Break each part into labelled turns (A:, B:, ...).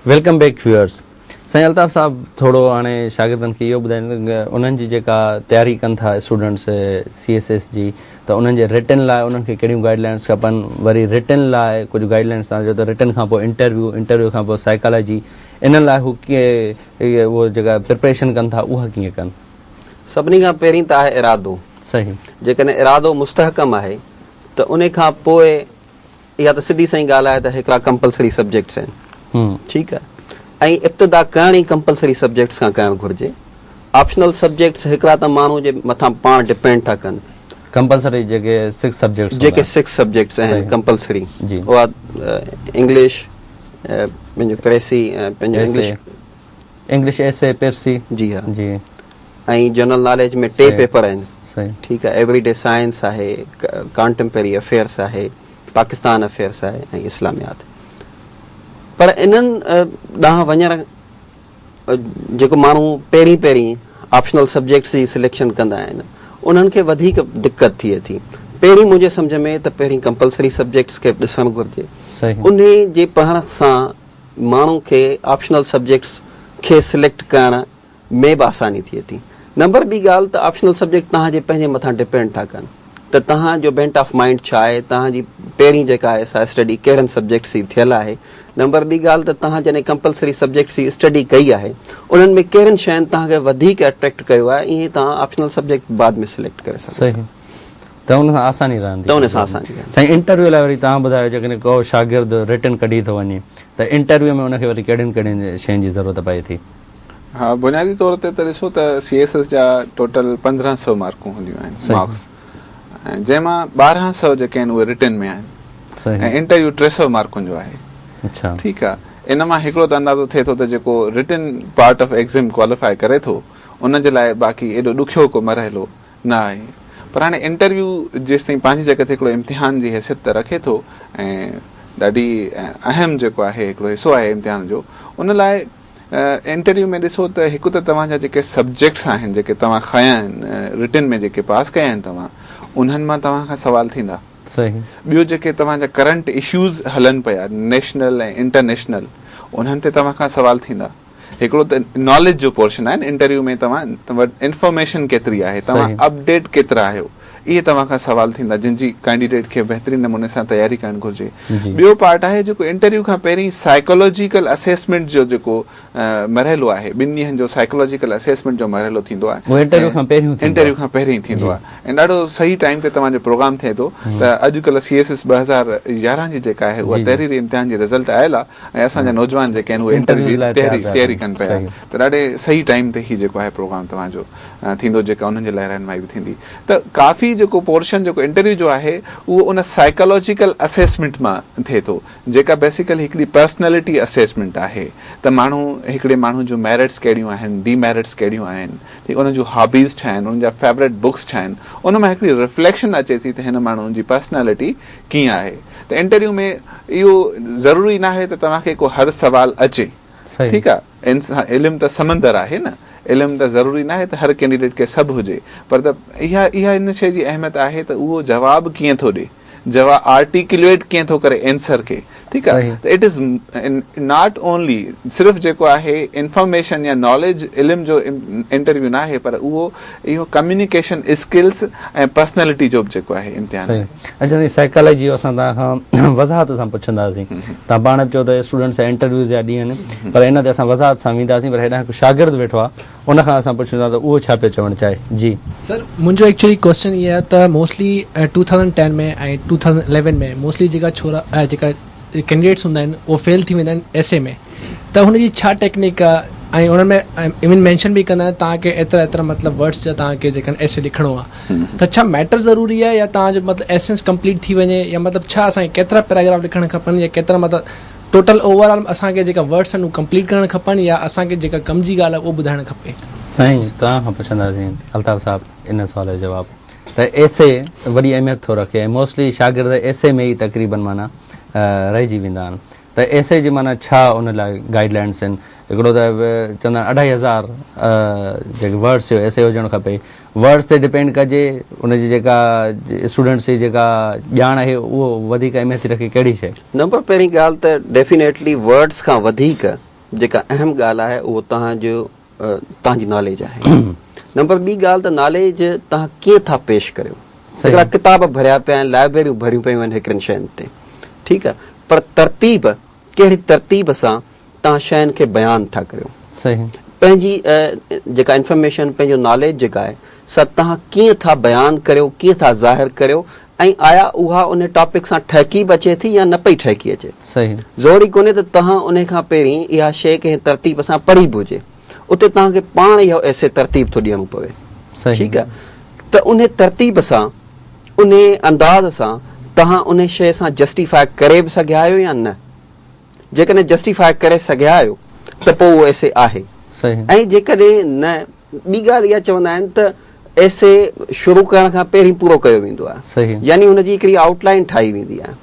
A: Welcome back viewers سائين الطاف صاحب ٿورو هاڻي شاگردن کي اهو ٻڌائين ته انهن جي جيڪا تياري ڪن ٿا اسٽوڊنٽس سي ايس ايس جي ته انهن جي رٽن لاء انهن کي ڪهڙيون گائيڊ لائنس کپن وري رٽن لاء ڪجهه گائيڊ لائنس تان جو ته رٽن کان پوء انٽرويو انٽرويو کان پوء سائيڪالاجي انهن لاء هو ڪيئن اهو جيڪا پرپريشن ڪن ٿا اها ڪيئن ڪن.
B: سڀني کان پهرين ته آهي ارادو.
A: صحيح.
B: جيڪڏهن ارادو مستحڪم آهي ته انهي کان پوء اها ته سڌي سئين ڳالهه آهي ته هڪڙا ڪمپلسري سبجيڪٽس آهن ٺيڪ آهي ۽ ابتدا ڪرڻ ئي ڪمپلسري سبجيڪٽس کان ڪرڻ گهرجي. آپشنل سبجيڪٽس هڪڙا ته ماڻهو جي مٿان پاڻ ڊپينڊ ٿا ڪن.
A: ڪمپلسري جيڪي سڪس سبجيڪٽس
B: جيڪي سڪس سبجيڪٽس آهن ڪمپلسري اها انگلش پنهنجو پريسي پنهنجو انگلش
A: انگلش ايسي پرسي
B: جي ها جي ۽ جنرل ناليج ۾ ٽي پيپر آهن ٺيڪ آهي ايوري ڊي سائنس آهي ڪانٽمپرري افيئرس آهي پاڪستان افيئرس آهي ۽ اسلاميات پر انهن ڏانهن وڃڻ جيڪو ماڻهو پهرين پهرين آپشنل سبجيڪٽس جي سليڪشن ڪندا آهن انهن کي وڌيڪ دقت ٿئي ٿي پهرين منهنجي سمجهه ۾ ته پهرين ڪمپلسري سبجيڪٽس کي ڏسڻ گهرجي انهي جي پڙهڻ سان ماڻهو کي آپشنل سبجيڪٽس کي سليڪٽ ڪرڻ ۾ به آساني ٿئي ٿي. نمبر ٻي ڳالهه ته آپشنل سبجيڪٽ توهان جي پنهنجي مٿان ڊپينڊ ٿا ڪن ته توهان جو بينٽ آف مائنڊ ڇا آهي، توهان جي پهرين جيڪا آهي سا اسٽڊي ڪهڙن سبجيڪٽس جي ٿيل آهي. نمبر ٻي ڳالهه ته توهان جڏهن ڪمپلسري سبجيڪٽس جي اسٽڊي ڪئي آهي انهن ۾ ڪهڙين شين توهان کي وڌيڪ اٽريڪٽ ڪيو آهي ائين توهان آپشنل سبجيڪٽ بعد ۾ سليڪٽ ڪري سگهو ٿا.
A: ته ان سان آساني رهندي.
B: ته ان سان آساني رهندي.
A: سائين انٽرويو لاء وري توهان ٻڌايو جيڪڏهن ڪو شاگرد رٽن ڪڍي ٿو وڃي ته انٽرويو ۾ ان کي وري ڪهڙين ڪهڙين شين جي ضرورت پئي ٿي؟
C: ها بنيادي طور تي ته ڏسو ته سي ايس ايس جا ٽوٽل 1500 مارڪون هونديون آهن مارڪس ۽ جنهن مان 1200 جيڪي آهن اهي رٽن ۾ آهن ۽ انٽرويو 300 مارڪن جو آهي. ٺيڪ آهي ان مان هڪڙو ته اندازو ٿئي ٿو ته جيڪو written part of exam qualify ڪري ٿو ان جي لاء باقي ايڏو ڏکيو ڪو مرحلو نه آهي پر هاڻي انٽرويو جيستائين پنهنجي جڳهه تي هڪڙو امتحان جي حيثيت ته رکي ٿو ۽ ڏاڍي اهم جيڪو آهي هڪڙو حصو آهي امتحان جو ان لاء انٽرويو ۾ ڏسو ته هڪ ته توهان جا جيڪي سبجيڪٽس آهن جيڪي توهان کنيا آهن رٽن ۾ جيڪي پاس ڪيا آهن توهان انهن مان توهان کان سوال ٿيندا ٻيو جيڪي توهان جا ڪرنٽ اشوز هلن پيا نيشنل ۽ انٽرنيشنل انهن تي توهان کان سوال ٿيندا هڪڙو ته ناليج جو پورشن آهي نه انٽرويو ۾ توهان وٽ انفارميشن ڪيتري آهي توهان اپڊيٽ ڪيترا آهيو اهي توهان کان سوال ٿيندا جن جي ڪينڊيڊيٽ کي بهترين نموني سان تياري ڪرڻ گهرجي. ٻيو پارٽ آهي جيڪو انٽرويو کان پهرين سائيڪالاجيڪل اسيسمينٽ جو جيڪو مرحلو آهي ٻن ڏينهن جو سائيڪالاجيڪل اسيسمينٽ جو مرحلو ٿيندو آهي
A: اهو انٽرويو کان پهريون ٿيندو آهي
C: انٽرويو کان پهرين ٿيندو آهي ۽ ڏاڍو صحيح ٽائيم تي توهان جو پروگرام ٿئي ٿو ته اڄڪلهه سي ايس ايس 2011 جي جيڪا آهي اها تحريري امتحان جي رزلٽ آيل آهي ۽ اسان جا نوجوان جيڪي آهن اهي انٽرويو جي تياري ڪن پيا ته ڏاڍي صحيح ٽائيم تي هي جيڪو آهي پروگرام توهان جو ٿيندو جيڪا انهن جي لاء رهنمائي به ٿيندي ته ڪافي جيڪو پورشن جيڪو انٽرويو جو آهي اهو ان سائيڪالاجيڪل اسيسمينٽ مان ٿئي ٿو جيڪا بيسيڪلي هڪڙي پرسنالٽي اسيسمينٽ آهي ته ماڻهو هڪڙي ماڻهو جون ميرٽس ڪهڙيون آهن ڊي ميرٽس ڪهڙيون آهن ٺيڪ انهن جون هابيز ڇا آهن انهن جا فيورٽ بڪس ڇا آهن ان مان هڪڙي رفليڪشن اچي ٿي ته هن ماڻهو جي پرسنالٽي ڪيئن آهي ته انٽرويو ۾ اهو ضروري ناهي ته توهان کي ڪو هر سوال اچي ٺيڪ آ انسان علم ته سمندر آهي نه علم ته ضروري ناهي ته هر ڪينڊيڊيٽ کي سڀ هجي پر ته اها اها ان شيء جي اهميت آهي ته اهو جواب ڪيئن ٿو ڏي جواب آرٽيڪيوليٽ ڪيئن ٿو ڪري اينسر کي ٺيڪ آ ته it is not only صرف جيڪو آهي انفارميشن يا ناليج علم جو انٽرويو ناهي پر اهو اهو ڪميونيڪيشن اسڪلز ۽ پرسنالٽي جو به جيڪو آهي امتحان آهي.
A: اڇا سائين سائيڪالاجي جو اسان توهان کان وضاحت سان پڇنداسين توهان پاڻ به چئو ته اسٽوڊنٽس جا انٽرويوز جا ڏينهن آهن پر ان تي اسان وضاحت سان وينداسين پر هيڏانهن هڪ شاگرد ويٺو آهي ان کان اسان پڇون ٿا ته اهو ڇا پيو چوڻ چاهي جي.
D: سر منهنجو ايڪچوئلي ڪوسچن اهي آهي ته موسٽلي 2010 ۾ ۽ 2011 ۾ موسٽلي جيڪا ڇورا جيڪا ڪينڊيڊيٽس هوندا آهن اهي فيل ٿي ويندا آهن ايسي ۾ ته هن جي ڇا ٽيڪنيڪ آ ۽ انهن ۾ ايون مينشن به ڪندا آهن توهان کي ايترا ايترا مطلب ورڊس جا توهان کي جيڪا ايسي لکڻو آ ته ڇا ميٽر ضروري آ يا توهان جو مطلب ايسنس ڪمپليٽ ٿي وڃي يا مطلب ڇا اسان کي ڪيترا پيراگراف لکڻ کپن يا ڪيترا مطلب ٽوٽل اوور آل اسان کي جيڪا ورڊس آهن اهي ڪمپليٽ ڪرڻ کپن يا اسان کي جيڪا ڪم جي ڳالهه آ اهو ٻڌائڻ کپي.
A: سائين توهان کان پڇنداسين الطاف صاحب ان سوال جو جواب ته ايسي وڏي اهميت ٿو رکي ۽ موسٽلي شاگرد ايسي ۾ ئي تقريبن معنيٰ رهجي ويندا آهن ته ايسي جي معنيٰ ڇا ان لاء گائيڊ لائنس آهن هڪڙو ته چوندا آهن اڍائي هزار جيڪي ورڊس جو ايسي هجڻ کپي ورڊس تي ڊپينڊ ڪجي ان جي جيڪا اسٽوڊنٽس جي جيڪا ڄاڻ آهي اهو وڌيڪ اهميت ٿي رکي ڪهڙي شيء.
B: نمبر پهرين ڳالهه ته ڊيفينيٽلي ورڊس کان وڌيڪ جيڪا اهم ڳالهه آهي اهو توهان جو توهان جي ناليج آهي. نمبر ٻي ڳالهه ته ناليج توهان ڪيئن ٿا پيش ڪريو. هڪڙا ڪتاب ڀريا پيا آهن، لائبريريون ڀريون پيون آهن هڪڙين شين تي، ٺيڪ آهي، پر ترتيب ڪهڙي ترتيب سان توهان شين کي بيان ٿا ڪريو. پنهنجي جيڪا انفارميشن پنهنجو ناليج جيڪا آهي سا توهان ڪيئن ٿا بيان ڪريو، ڪيئن ٿا ظاهر ڪريو ۽ آيا اها ان ٽاپڪ سان ٺهڪي به اچي ٿي يا نه پئي ٺهڪي اچي. ضروري ڪونهي ته توهان انهي کان پهرين اها شيء ڪنهن ترتيب سان پڙهي به هجي. اتي توهان کي پاڻ اهو ايسي ترتيب ٿو ڏيڻو پوي. ٺيڪ آهي ته انهي ترتيب سان انهي انداز سان توهان انهي شيء سان جسٽيفاء ڪري به سگهيا آهيو يا نه. جيڪڏهن جسٽيفاء ڪري سگهيا آهيو ته پوء اهو ايسي آهي ۽ جيڪڏهن نه. ٻي ڳالهه اها چوندا آهن ته ايسي شروع ڪرڻ کان پهرين پورو ڪيو ويندو آهي يعني ان جي هڪڙي آئوٽ لائين ٺاهي ويندي آهي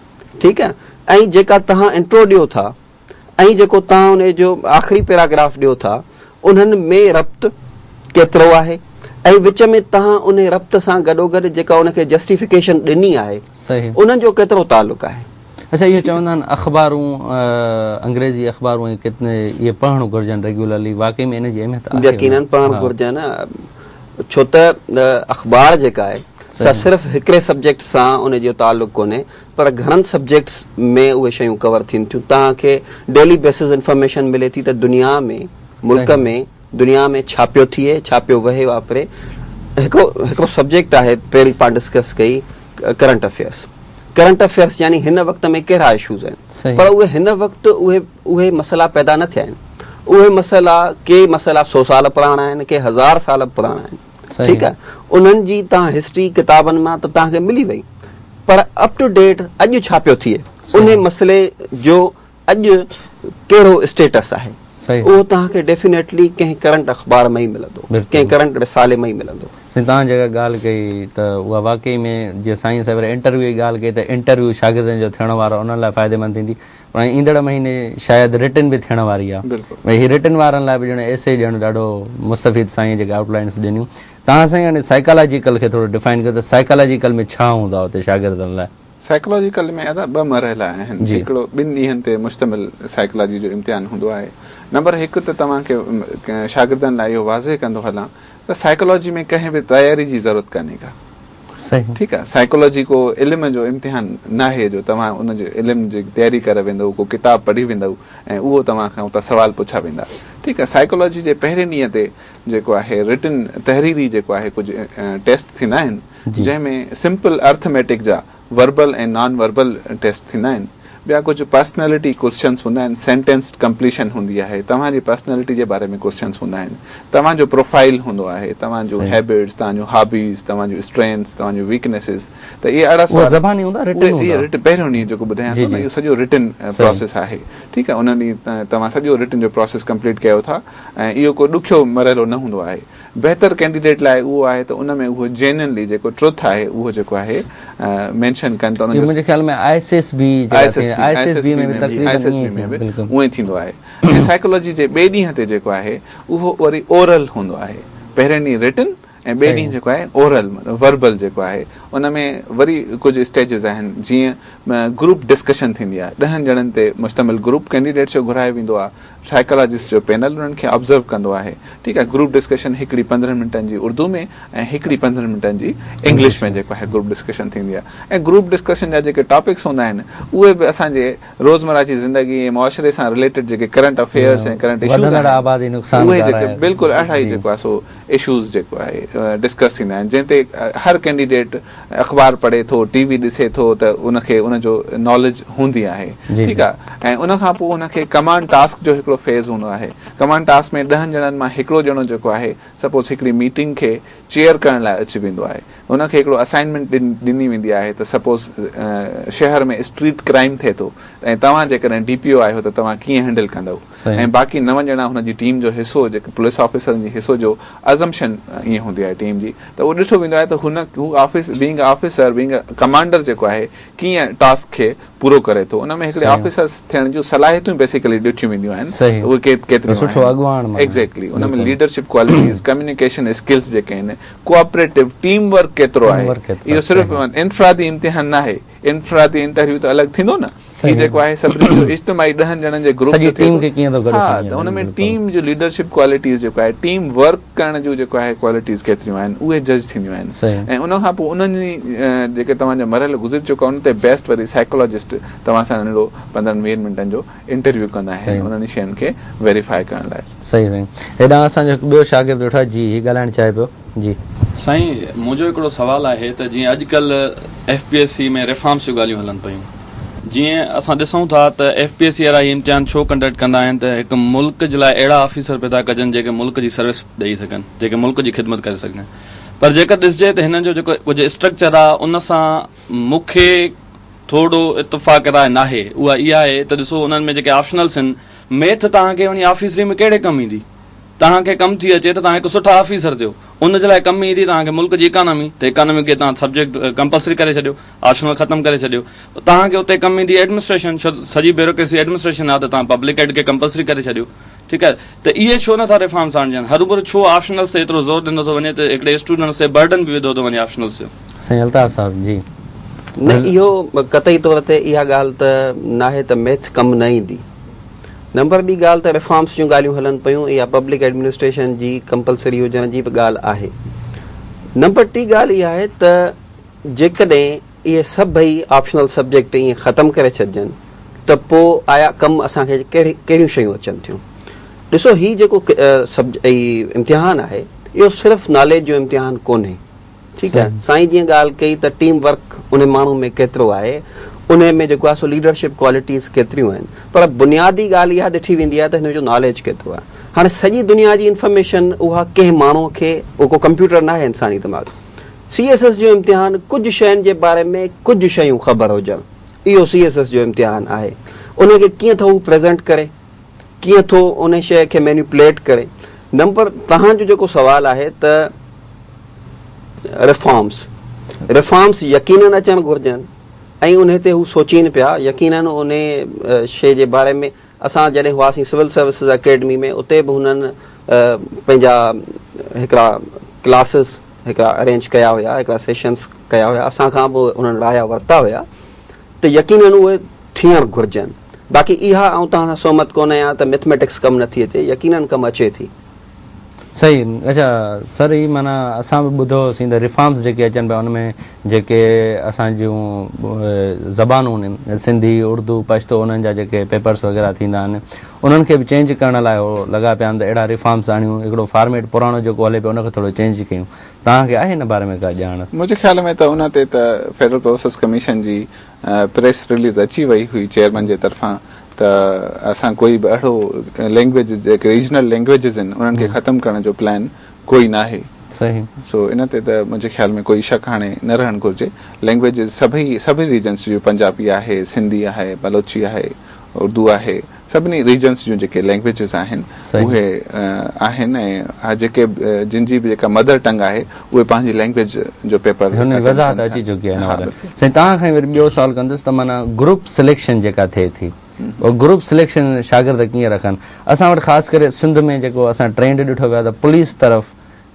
B: ٺيڪ آهي ۽ جيڪا توهان انٽرو ڏيو ٿا ۽ جيڪو توهان ان جو آخري پيراگراف ڏيو ٿا انهن ۾ ربط ڪيترو آهي ۽ وچ ۾ توهان ان ربط سان گڏوگڏ جيڪا ان کي جسٽيفڪيشن ڏني آهي انهن جو ڪيترو تعلق آهي.
A: اڇا اهو چوندا آهن اخبارون انگريزي اخبارون ۽ ڪتني اهي پڙهڻ گهرجن ريگيولرلي واقعي ۾ ان جي اهميت آهي؟
B: يقينن پڙهڻ گهرجن ڇو ته اخبار جيڪا آهي سا صرف هڪڙي سبجيڪٽ سان ان جو تعلق ڪونهي پر گهڻن سبجيڪٽس ۾ اهي شيون ڪور ٿين ٿيون توهان کي ڊيلي بيسز انفارميشن ملي ٿي ته دنيا ۾ ملڪ ۾ دنيا ۾ ڇا پيو ٿئي ڇا پيو وهي واپري هڪڙو هڪڙو سبجيڪٽ آهي پهرين پاڻ ڊسڪس ڪئي ڪرنٽ افيئرس ڪرنٽ افيئرس يعني هن وقت ۾ ڪهڙا اشوز آهن پر اهي هن وقت اهي اهي مسئلا پيدا نه ٿيا آهن اهي مسئلا ڪي مسئلا سو سال پراڻا آهن ڪي هزار سال پراڻا آهن ٺيڪ آهي انهن جي تان هسٽري ڪتابن مان ته تان کي ملي وئي پر اپ ٽو ڊيٽ اڄ ڇا پيو ٿئي انهي مسئلي جو اڄ ڪهڙو اسٽيٽس آهي اهو توهان کي ڊيفينيٽلي ڪنهن ڪرنٽ اخبار مان ئي ملندو ڪنهن ڪرنٽ رسالي مان ئي ملندو.
A: سائين توهان جيڪا ڳالهه ڪئي ته اها واقعي ۾ جيئن سائين صاحب انٽرويو جي ڳالهه ڪئي ته انٽرويو شاگردن جو ٿيڻ وارو انهن لاء فائديمند ٿيندي پر ايندڙ مهيني شايد رٽن به ٿيڻ واري آهي ڀئي هي رٽن وارن لاء به ڄڻ ايسي ڏيڻ ڏاڍو مستفيد سائين جيڪي آئوٽ لائنس ڏنيون توهان سائين هاڻي سائيڪالاجيڪل کي ٿورو ڊفائن ڪيو ته سائيڪالاجيڪل ۾ ڇا هوندو آهي اتي شاگردن لاء.
C: سائيڪلاجيڪل ۾ ادا ٻه مرحلا آهن هڪڙو ٻن ڏينهن تي مشتمل سائيڪلاجي جو امتحان هوندو آهي نمبر هڪ ته توهان کي شاگردن لاء اهو واضح ڪندو هلان ته سائيڪلاجي ۾ ڪنهن به تياري جي ضرورت ڪانهي ڪا ٺيڪ آهي سائيڪلاجي ڪو علم جو امتحان ناهي جو توهان ان جو علم جي تياري ڪري ويندؤ ڪو ڪتاب پڙهي ويندؤ ۽ اهو توهان کان اتان سوال پڇا ويندا ٺيڪ آهي سائيڪلاجي جي پهرين ڏينهن تي جيڪو آهي رٽن تحريري جيڪو آهي ڪجهه ٽيسٽ ٿيندا آهن جنهن ۾ سمپل ارٿميٽڪ جا وربل ۽ نان وربل ٽيسٽ ٿيندا آهن. ٻيا ڪجهه پرسنالٽي ڪوسچنس هوندا آهن، سينٽينس ڪمپليشن هوندي آهي، توهان جي پرسنالٽي جي باري ۾ ڪوسچنس هوندا آهن، توهان جو پروفائيل هوندو آهي، توهان جون هيبٽس، توهان جون هابيز، توهان جون اسٽرينٿس، توهان جون ويڪنيسز ته اهي اهڙا سوال
A: زباني هوندا رٽن هوندا؟
C: اهي رٽن پهريون ڏينهن جيڪو ٻڌايان ٿو نه اهو سڄو رٽن پراسيس آهي ٺيڪ آهي ان ڏينهن توهان سڄو رٽن جو پراسيس ڪمپليٽ ڪيو ٿا ۽ اهو ڪو ڏکيو مرحلو نه هوندو آهي. بهتر ڪينڊيڊيٽ لاء اهو آهي ته ان ۾ اهو جينيونلي جيڪو ٽروٿ آهي اهو جيڪو آهي مينشن ڪن ته ان جو
A: منهنجي خيال ۾ I S S B I S S B I S S B ۾ به تقريبن I S S
C: B ۾ به اونئن ئي ٿيندو آهي ۽ سائيڪالاجي جي ٻئي ڏينهن تي جيڪو آهي اهو وري اورل هوندو آهي پهرين ڏينهن رٽن ۽ ٻئي ڏينهن جيڪو آهي اورل وربل جيڪو آهي ان ۾ وري ڪجهه اسٽيجز آهن جيئن گروپ ڊسڪشن ٿيندي آهي ڏهن ڄڻن تي مشتمل گروپ ڪينڊيڊيٽس جو گهرايو ويندو آهي سائيڪالاجسٽ جو پينل انهن کي آبزرو ڪندو آهي ٺيڪ آهي گروپ ڊسڪشن هڪڙي پندرهن منٽن جي اردو ۾ ۽ هڪڙي پندرهن منٽن جي انگلش ۾ جيڪو آهي گروپ ڊسڪشن ٿيندي آهي ۽ گروپ ڊسڪشن جا جيڪي ٽاپڪس هوندا آهن اهي به اسان جي روزمره جي زندگي ۽ معاشري سان رليٽيڊ جيڪي ڪرنٽ افيئرس ۽ ڪرنٽ اشوز
A: آهن آبادي نقصان
C: اهي جيڪي بلڪل اهڙا ئي جيڪو آهي سو اشوز جيڪو آهي ڊسڪس ٿيندا آهن جنهن تي هر ڪينڊيڊيٽ اخبار پڙهي ٿو ٽي وي ڏسي ٿو ته ان کي ان جو ناليج هوندي آهي ٺيڪ آهي ۽ ان کان پوء ان کي ڪمانڊ ٽاسڪ جو هڪڙو فيز هوندو آهي ڪمانڊ ٽاسڪ ۾ ڏهن ڄڻن مان هڪڙو ڄڻو جيڪو آهي سپوز هڪڙي ميٽنگ کي چيئر ڪرڻ لاء اچي ويندو آهي ان کي هڪڙو اسائنمينٽ ڏني ويندي آهي ته سپوز شهر ۾ اسٽريٽ ڪرائيم ٿئي ٿو ۽ توهان جيڪڏهن ڊي پي او آهيو ته توهان ڪيئن هينڊل ڪندؤ ۽ باقي نو ڄڻا هن جي ٽيم جو حصو جيڪي پوليس آفيسرن جي حصو جو ازمپشن ائين هوندي آهي ٽيم جي ته اهو ڏٺو ويندو آهي ته هن هو office being officer being commander جيڪو آهي ڪيئن ٽاسڪ کي پورو ڪري ٿو ان ۾ هڪڙي آفيسر ٿيڻ جون صلاحيتون بيسيڪلي ڏٺيون وينديون آهن ته اهي ڪيتريون
A: سٺو اڳواڻ
C: ايگزيڪٽلي ان ۾ ليڊرشپ ڪوالٽيز ڪميونيڪيشن اسڪلز جيڪي آهن ڪوآپريٽو ٽيم ورڪ ڪيترو آهي اهو صرف انفرادي امتحان ناهي انفرادي انٽرويو ته الڳ ٿيندو نه هي جيڪو آهي سڀني جو اجتماعي ڏهن ڄڻن جي گروپ
A: جو ٽيم کي ڪيئن ٿو گڏ
C: ها ته ان ۾ ٽيم جو ليڊرشپ ڪوالٽيز جيڪو آهي ٽيم ورڪ ڪرڻ جون جيڪو آهي ڪوالٽيز ڪيتريون آهن اهي جج ٿينديون آهن ۽ ان کان پوء انهن جي جيڪي توهان جا مرحلا گذري چڪا ان تي بيسٽ وري سائيڪالاجسٽ توهان سان ننڍڙو 15 20 منٽن جو انٽرويو ڪندا آهن انهن شين کي ويريفائي ڪرڻ لاء.
A: صحيح سائين هيڏانهن اسان جو هڪ ٻيو شاگرد ويٺو آهي جي هي ڳالهائڻ چاهي پيو جي.
E: سائين منهنجو هڪڙو سوال آهي ته جيئن اڄ ڪلهه F P S C ۾ reforms جون ڳالهيون هلن پيون جيئن اسان ڏسون ٿا ته ايف پي ايس سي وارا هي امتحان ڇو ڪنڊڪٽ ڪندا آهن ته هڪ ملڪ جي لاء اهڙا آفيسر پيدا ڪجن جيڪي ملڪ جي سروس ڏئي سگهن جيڪي ملڪ جي خدمت ڪري سگهن پر جيڪر ڏسجي ته هنن جو جيڪو ڪجهه اسٽرڪچر آهي ان سان مون کي ٿورو اتفاق راء ناهي اها اها آهي ته ڏسو انهن ۾ جيڪي آپشنلس آهن ميٿ توهان کي وڃي آفيسري ۾ ڪهڙي ڪم ايندي؟ توهان کي ڪم ٿي اچي ته توهان هڪ سٺا آفيسر ٿيو، ان جي لاء ڪم ايندي توهان کي ملڪ جي اڪانامي، ته اڪانامي کي توهان سبجيڪٽ ڪمپلسري ڪري ڇڏيو، آپشنل ختم ڪري ڇڏيو. توهان کي اتي ڪم ايندي ايڊمنسٽريشن، ڇو ته سڄي بيوروڪريسي ايڊمنسٽريشن آهي ته توهان پبلڪ ايڊ کي ڪمپلسري ڪري ڇڏيو. ٺيڪ آهي ته اهي ڇو نٿا ريفارمس آڻجن؟ هروڀرو ڇو آپشنلس تي ايترو زور ڏنو ٿو وڃي ته هڪڙي اسٽوڊنٽس تي برڊن به وڌو ٿو وڃي آپشنلس جو.
A: سائين الطاف صاحب جي.
B: نه اهو قطعي طور تي اها ڳالهه ته ناهي ته ميٿ ڪم نه ايندي. نمبر ٻي ڳالهه ته ريفارمس جون ڳالهيون هلن پيون اها پبلڪ ايڊمنسٽريشن جي ڪمپلسري هجڻ جي به ڳالهه آهي. نمبر ٽي ڳالهه اها آهي ته جيڪڏهن اهي سڀئي آپشنل سبجيڪٽ ائين ختم ڪري ڇڏجن ته پوء آيا ڪم اسان کي ڪهڙيون شيون اچن ٿيون. ڏسو هي جيڪو امتحان آهي اهو صرف ناليج جو امتحان ڪونهي. ٺيڪ آهي سائين جيئن ڳالهه ڪئي ته ٽيم ورڪ انهي ماڻهو ۾ ڪيترو آهي انهي ۾ جيڪو آهي سو ليڊرشپ ڪوالٽيز ڪيتريون آهن پر بنيادي ڳالهه اها ڏٺي ويندي آهي ته هن جو ناليج ڪيترو آهي هاڻي سڄي دنيا جي انفارميشن اها ڪنهن ماڻهو کي اهو ڪو ڪمپيوٽر ناهي انساني دماغ سي ايس ايس جو امتحان ڪجهه شين جي باري ۾ ڪجهه شيون خبر هجڻ اهو سي ايس ايس جو امتحان آهي انهي کي ڪيئن ٿو هو پريزنٽ ڪري ڪيئن ٿو انهي شيء کي مينيپوليٽ ڪري. نمبر توهان جو جيڪو سوال آهي ته ريفارمس ريفارمس يقينن اچڻ گهرجن ۽ انهي تي هو سوچين پيا يقينن انهي شيء جي باري ۾ اسان جڏهن هئاسين سول سروسز اڪيڊمي ۾ اتي به هنن پنهنجا هڪڙا ڪلاسز هڪڙا ارينج ڪيا هيا هڪڙا سيشنس ڪيا هيا اسان کان به انهن رايا ورتا هيا ته يقينن اهي ٿيڻ گهرجن. باقي اها آئون توهان سان سهمت ڪونه آهيان ته ميٿميٽڪس ڪم نٿي اچي، يقينن ڪم اچي ٿي.
A: صحيح اڇا سر هي معنيٰ اسان به ٻڌو هوسين ته ريفارمز جيڪي اچن پيا ان ۾ جيڪي اسان جون زبانون آهن سنڌي اردو پشتو انهن جا جيڪي پيپرس وغيره ٿيندا آهن انهن کي به چينج ڪرڻ لاء هو لڳا پيا آهن ته اهڙا ريفارمز آڻيون هڪڙو فارميٽ پراڻو جيڪو هلي پيو ان کي ٿورو چينج ڪيون توهان کي آهي ان باري ۾ ڪا ڄاڻ؟
C: منهنجي خيال ۾ ته ان تي ته فيڊرل پروسيس ڪميشن جي پريس رليز اچي وئي هئي چيئرمين جي طرفان ته اسان ڪوئي به اهڙو لينگويج جيڪي ريجنل لينگويجز آهن انهن کي ختم ڪرڻ جو پلان ڪوئي ناهي.
A: صحيح.
C: سو ان تي ته منهنجي خيال ۾ ڪوئي شڪ هاڻي نه رهڻ گهرجي. لينگويجز سڀئي سڀني ريجنس جون پنجابي آهي، سنڌي آهي، بلوچي آهي، اردو آهي. سڀني ريجنس جون جيڪي لينگويجز آهن اهي آهن ۽ جيڪي جن جي به جيڪا مدر ٽنگ آهي اهي پنهنجي لينگويج جو پيپر
A: هن جي وضاحت اچي چڪي آهي ان حوالي سائين توهان کان وري ٻيو سوال ڪندس ته معنيٰ گروپ سليڪشن جيڪا ٿئي ٿي اها گروپ سليڪشن شاگرد ڪيئن رکن اسان وٽ خاص ڪري سنڌ ۾ جيڪو اسان ٽرينڊ ڏٺو ويو آهي ته پوليس طرف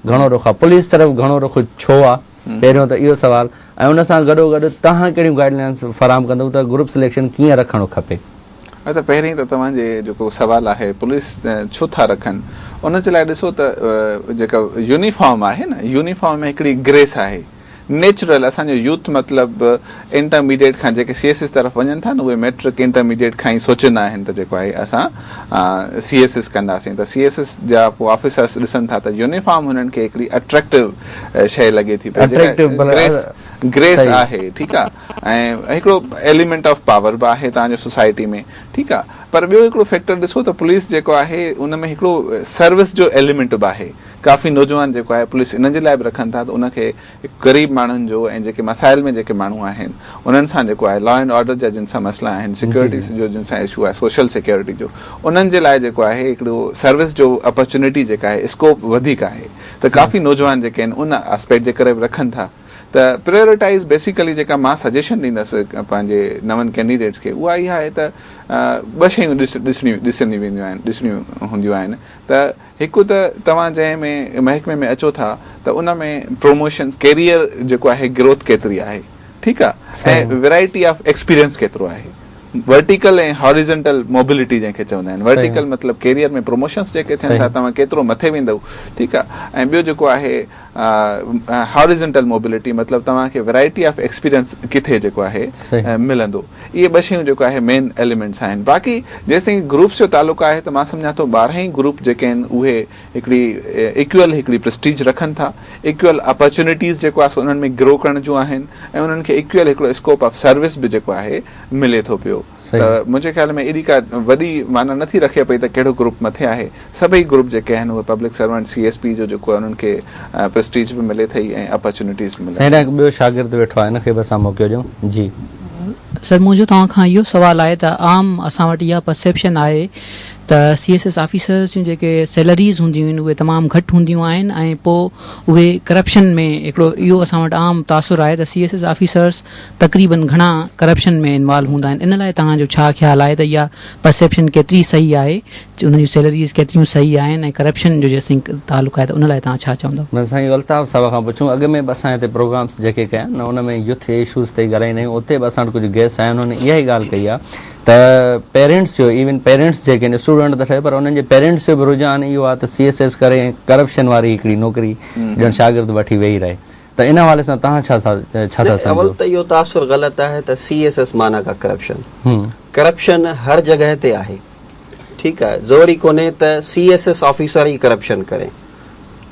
A: گهڻو رخ آهي پوليس طرف گهڻو رخ ڇو آهي پهريون ته اهو سوال ۽ ان سان گڏو گڏ توهان ڪهڙيون گائيڊ لائنس فراهم ڪندو ته گروپ سليڪشن ڪيئن رکڻ کپي.
C: اچا پهرين ته توهان جي جيڪو سوال آهي پوليس ڇو ٿا رکن ان جي لاء ڏسو ته جيڪا يونيفارم آهي نه يونيفارم ۾ هڪڙي گريس آهي نيچرل اسان جو يوٿ مطلب انٽرميڊيٽ کان جيڪي سي ايس ايس طرف وڃن ٿا نه اهي ميٽرڪ انٽرميڊيٽ کان ئي سوچيندا آهن ته جيڪو آهي اسان سي ايس ايس ڪنداسين ته سي ايس ايس جا پوء آفيسرس ڏسن ٿا ته يونيفارم هنن کي هڪڙي اٽريڪٽو شيء لڳي ٿي پئي جيڪا گريس گريس آهي ٺيڪ آهي ۽ هڪڙو ايليمينٽ آف پاور به آهي توهان جو سوسائٽي ۾ ٺيڪ آهي پر ٻيو هڪڙو فيڪٽر ڏسو ته پوليس جيڪو آهي ان ۾ هڪڙو سروس جو ايليمينٽ به آهي ڪافي نوجوان جيڪو آهي پوليس ان جي لاء به رکن ٿا ته ان کي غريب ماڻهن جو ۽ جيڪي مسائل ۾ جيڪي ماڻهو آهن انهن سان جيڪو آهي لا اينڊ آرڊر جا جن سان مسئلا آهن سيڪيورٽي جو جن سان اشو آهي سوشل سيڪيورٽي جو انهن جي لاء جيڪو آهي هڪڙو سروس جو اپرچونٽي جيڪا آهي اسڪوپ وڌيڪ آهي ته ڪافي نوجوان جيڪي آهن ان آسپيڪٽ جي ڪري به رکن ٿا. ته پريورٽائيز بيسيڪلي جيڪا مان سجيشن ڏيندس پنهنجي نون ڪينڊيڊيٽس کي اها اها آهي ته ٻه شيون ڏس ڏسڻيون ڏسنديون وينديون آهن ڏسڻيون هونديون آهن ته هڪ ته توهان جنهن ۾ محڪمي ۾ اچو ٿا ته ان ۾ پروموشنس ڪيريئر جيڪو آهي گروٿ ڪيتري آهي ٺيڪ آهي ۽ ورائٽي آف ايڪسپيرينس ڪيترو آهي ورٽيڪل ۽ هاريزنٽل موبلٽي جنهن کي چوندا آهن ورٽيڪل مطلب ڪيريئر ۾ پروموشنس جيڪي ٿين ٿا توهان ڪيترو مٿي ويندؤ ٺيڪ آهي ۽ ٻيو جيڪو آهي هاريزنٽل موبلٽي مطلب توهان کي ورائٽي آف ايڪسپيرينس ڪٿي جيڪو آهي ملندو اهي ٻه شيون جيڪو آهي مين ايليمينٽس آهن باقي جيستائين گروپس جو تعلق آهي ته مان سمجهان ٿو 12 ئي گروپ جيڪي آهن اهي هڪڙي ايڪول هڪڙي پرسٽيج رکن ٿا ايڪول اپرچونيٽيز جيڪو آهي سو انهن ۾ گرو ڪرڻ جون آهن ۽ انهن کي ايڪول هڪڙو اسڪوپ آف سروس به جيڪو آهي ملي ٿو پيو ته منهنجي خيال ۾ ايڏي ڪا وڏي معنيٰ نٿي رکي پئي ته ڪهڙو گروپ مٿي آهي. سڀئي گروپ جيڪي آهن اهي public servant, C S P جو جيڪو آهي انهن کي پرسٽيج به ملي ٿئي ۽ اپرچونيٽيز به ملن
A: سائين هڪ ٻيو شاگرد ويٺو آهي ان کي به اسان موقعو ڏيون جي.
F: سر منهنجو توهان کان اهو سوال آهي ته عام اسان وٽ اها پرسيپشن آهي ته سي ايس ايس آفيسرز جون جيڪي سيلريز هونديون آهن اهي تمام گهٽ هونديون آهن ۽ پوء اهي ڪرپشن ۾ هڪڙو اهو اسان وٽ عام تاثر آهي ته سي ايس ايس آفيسرز تقريبن گهڻا ڪرپشن ۾ انوالو هوندا آهن ان لاء توهان جو ڇا خيال آهي ته اها پرسيپشن ڪيتري صحيح آهي انهن جون سيلريز ڪيتريون صحيح آهن ۽ ڪرپشن جو جيستائين تعلق آهي ته ان لاء توهان ڇا چوندؤ؟
A: بس سائين الطاف صاحب کان پڇون اڳ ۾ به اسان هتي پروگرامس جيڪي ڪيا آهن ان ۾ يوٿ اشوز تي ڳالهائيندا آهيون اتي به اسان وٽ ڪجهه گيسٽ آيا آهن انهن اها ئي ڳالهه ڪئي آهي ته پيرنٽس جو ايون پيرنٽس جيڪي آهن اسٽوڊنٽ ته ٺهي پر انهن جي پيرنٽس جو به رجحان اهو آهي ته سي ايس ايس ڪري ۽ ڪرپشن واري هڪڙي نوڪري ڄڻ شاگرد وٺي ويهي رهي ته ان حوالي سان توهان ڇا ٿا ڇا ٿا
B: نه اول
A: سمجهو؟
B: ته اهو تاثر غلط آهي ته سي ايس ايس معنيٰ ڪا ڪرپشن. ڪرپشن هر جڳهه تي آهي ٺيڪ آهي ضروري ڪونهي ته سي ايس ايس آفيسر ئي ڪرپشن ڪري.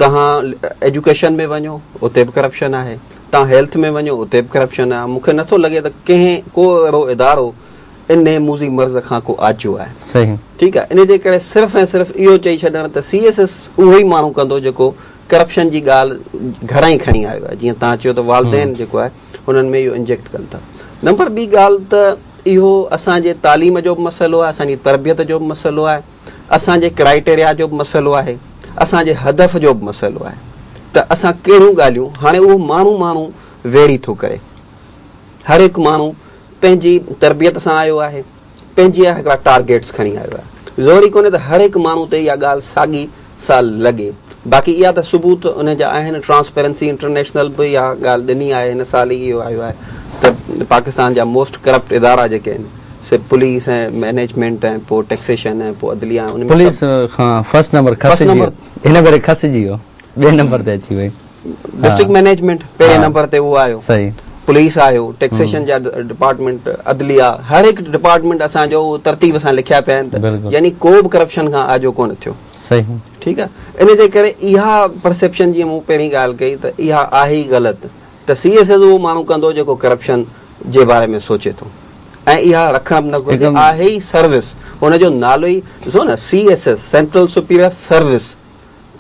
B: توهان ايجوڪيشن ۾ وڃو اتي به ڪرپشن آهي، توهان هيلٿ ۾ وڃو اتي به ڪرپشن آهي. مون کي نٿو لڳي ته ڪنهن ڪو اهڙو ادارو انهي موذي مرض کان ڪو آجو آهي.
A: صحيح.
B: ٺيڪ آهي ان جي ڪري صرف ۽ صرف اهو چئي ڇڏڻ ته سي ايس ايس اهو ئي ماڻهو ڪندو جيڪو ڪرپشن جي ڳالهه گهران ئي کڻي آيو آهي جيئن توهان چيو ته والدين جيڪو آهي انهن ۾ اهو انجيڪٽ ڪن ٿا. نمبر ٻي ڳالهه ته اهو اسان جي تعليم جو به مسئلو آهي، اسان جي تربيت جو به مسئلو آهي، اسان جي ڪرائيٽيريا جو به مسئلو آهي، اسان جي هدف جو به مسئلو آهي ته اسان ڪهڙيون ڳالهيون هاڻي اهو ماڻهو ماڻهو ويري ٿو ڪري. هر هڪ ماڻهو پنهنجي تربيت سان آيو آهي. پنهنجي هڪڙا ٽارگيٽس کڻي آيو آهي. ضروري ڪونهي ته هر هڪ ماڻهو تي اها ڳالهه ساڳي سا لڳي. باقي اها ته ثبوت ان جا آهن، ٽرانسپيرنسي انٽرنيشنل به اها ڳالهه ڏني آهي، هن سال ئي اهو آيو آهي ته پاڪستان جا موسٽ ڪرپٽ ادارا جيڪي آهن سي پوليس ۽ مئنيجمينٽ ۽ پوء ٽيڪسيشن ۽ پوء عدليه ان ۾
A: پوليس کان فرسٽ نمبر کسجي ويو، هن ڀيري کسجي ويو. ٻئي نمبر تي اچي وئي.
B: ڊسٽرڪٽ مئنيجمينٽ پهرين نمبر تي اهو آيو. صحيح. پوليس آيو، ٽيڪسيشن جا ڊپارٽمينٽ، عدليه، هر هڪ ڊپارٽمينٽ اسان جو اهو ترتيب سان لکيا پيا آهن ته يعني ڪو به ڪرپشن کان آجو ڪونه ٿيو.
A: صحيح.
B: ٺيڪ آهي ان جي ڪري اها پرسيپشن جيئن مون پهرين ڳالهه ڪئي ته اها آهي ئي غلط ته سي ايس ايس اهو ماڻهو ڪندو جيڪو ڪرپشن جي باري ۾ سوچي ٿو ۽ اها رکڻ به نه گهرجي آهي ئي سروس ان جو نالو ئي ڏسو نه C S S central superior service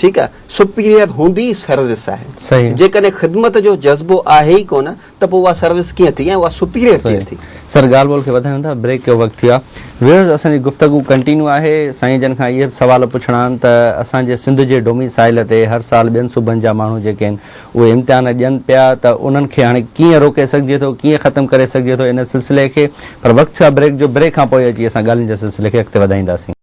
B: ٺيڪ آهي سپيريئر هوندي ئي سروس آهي
A: صحيح
B: جيڪڏهن خدمت جو جذبو آهي ئي ڪونه ته پوء اها سروس ڪيئن ٿي ۽ اها سپيريئر ڪيئن ٿي.
A: سر ڳالهه ٻولهه کي وڌايون ٿا بريڪ جو وقت ٿي ويو آهي ويورز اسان جي گفتگو ڪنٽينيو آهي سائين جن کان اهي به سوال پڇڻا آهن ته اسان جي سنڌ جي ڊوميسائل تي هر سال ٻين صوبن جا ماڻهو جيڪي آهن اهي امتحان ڏين پيا ته انهن کي هاڻي ڪيئن روڪي سگهجي ٿو ڪيئن ختم ڪري سگهجي ٿو ان سلسلي کي پر وقت ٿيو آهي بريڪ جو بريڪ کان پوء اچي اسان ڳالهين جي سلسلي کي اڳتي وڌائينداسين.